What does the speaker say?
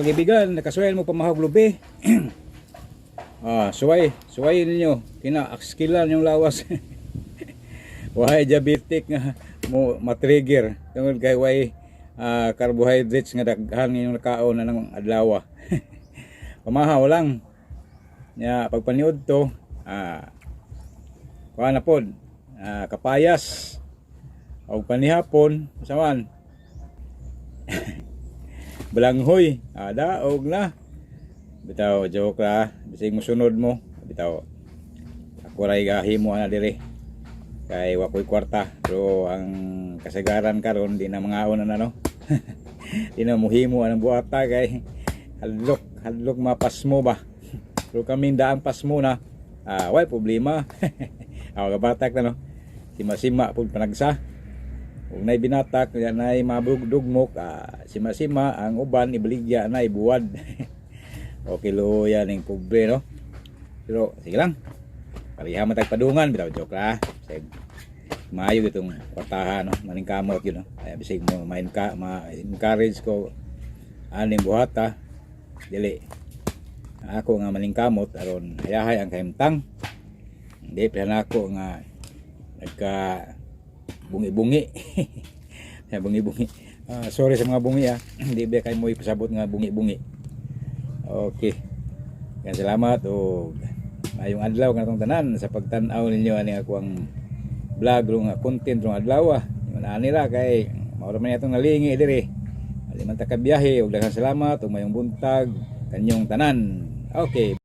Kaibigan, nakasuway mo pamahog lubi. Ah, suway, suway ninyo. Kina akskilan yung lawas. Way diabetic nga mo matrigger tungod kay way carbohydrates nga daghan inyong nakaon na ng adlaw. Pamahaw lang. Nya pagpaniud to, kuha na pod, kapayas. Og panihapon, usaman? Balanghoy, daog na. Bitaw, joke ra, bisig mo sunod mo, bitaw. Ako ray gahimo ana diri. Kay wa ko'y kwarta, pero ang kasagaran karon di na mangaon na, no. Di na muhimo ang buhata kay hadlok, hadlok mapasmo ba. Pero kaming daang pasmo na, way problema. Ako kabatak na, no. Sima-sima pud panagsa. Ug nay binatak, yan nay mabugdugmok, sima-sima ang uban ibaligya na ibuwad. Okay lo yan ning pobre, no. Pero sige lang. Pareha man tag padungan bitaw, joke ra. Sige. Maayo itong kwartahan, no, maningkamot yun, no. Ay bisig mo ma ma-encourage ko aning buhata dili ako nga maningkamot aron hayahay ang kahimtang. Hindi pa na ako nga nagka bungi-bungi. Ay, bungi-bungi. Ah, sorry sa mga bungi ah. Hindi ba kay mo ipasabot nga bungi-bungi. Okay. Yan, salamat og maayong adlaw kanatong tanan sa pagtan-aw ninyo ani ako ang vlog nga content rong adlaw. Ingon ani ra kay mao ra man atong nalingi diri. Ali man ta ka biyahe og daghang salamat ug mayong buntag kanyong tanan. Okay.